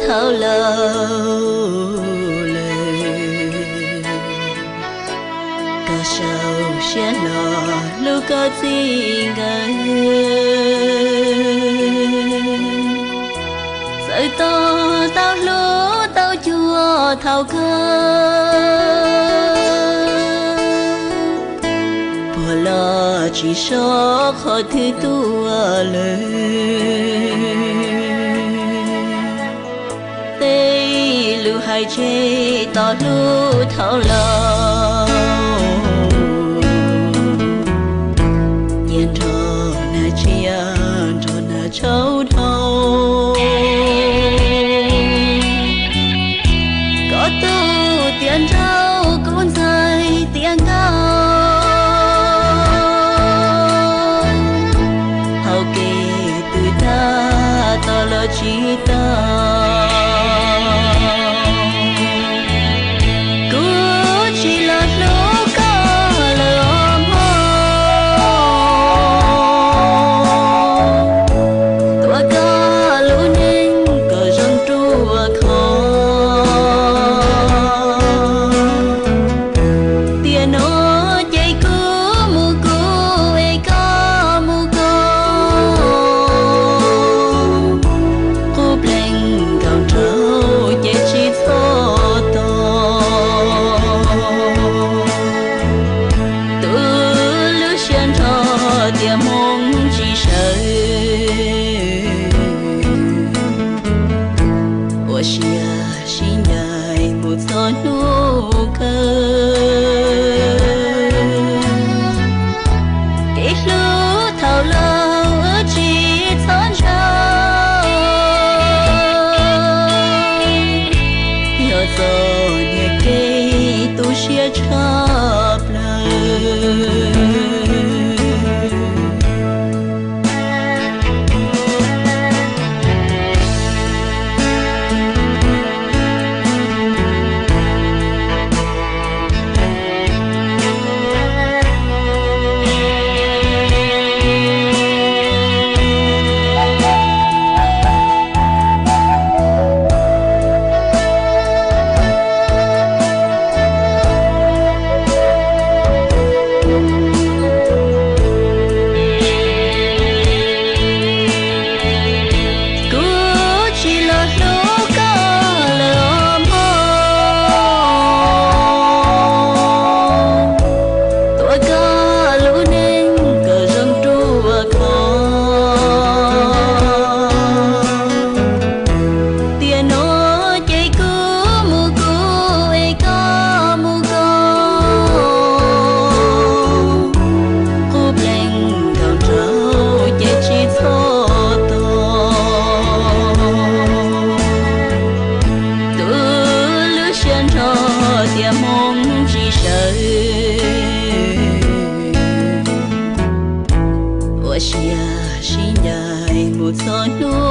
dhau los lawm, koj sau siab los hlub koj txij nkawm. Txawm tos tau hlub tau cuag thaum kawg, puag los tsis so qhov twg tuaj lawm. Tej lus hais tseg tos hlub dhau los, cia nrog nag tsiaj nrog nag tshauv dhau. Koj tus tias nraug kuv ntxhais tias nkauj, hau kev twb tag tos los tsis tau. Kuv tsis los hlub koj lawm os mog, tuav koj lub neej kom zoo ruaj khov. Tiam no ces kuv mus kuv es koj mus koj, qub plees nkaus nraud ces tsis txhob tos. Tus lub siab nrho tias hmoov tsis sawv, ua siab sib ncaim mus txog hnub kawg. Kev hlub thaum laus wb tsis txhob ntshaw, yog txoj niag kev tu siab tshaj plaws. Kuv tsis los hlub koj lawm os mog, tuav koj lub neej kom zoo ruaj khov. Tiam no ces kuv mus kuv es koj mus koj, qub plees nkaus nraud ces tsis txhob tos. Tus lub siab nrho tias hmoov tsis sawv, ua siab sib ncaim mus txog hnub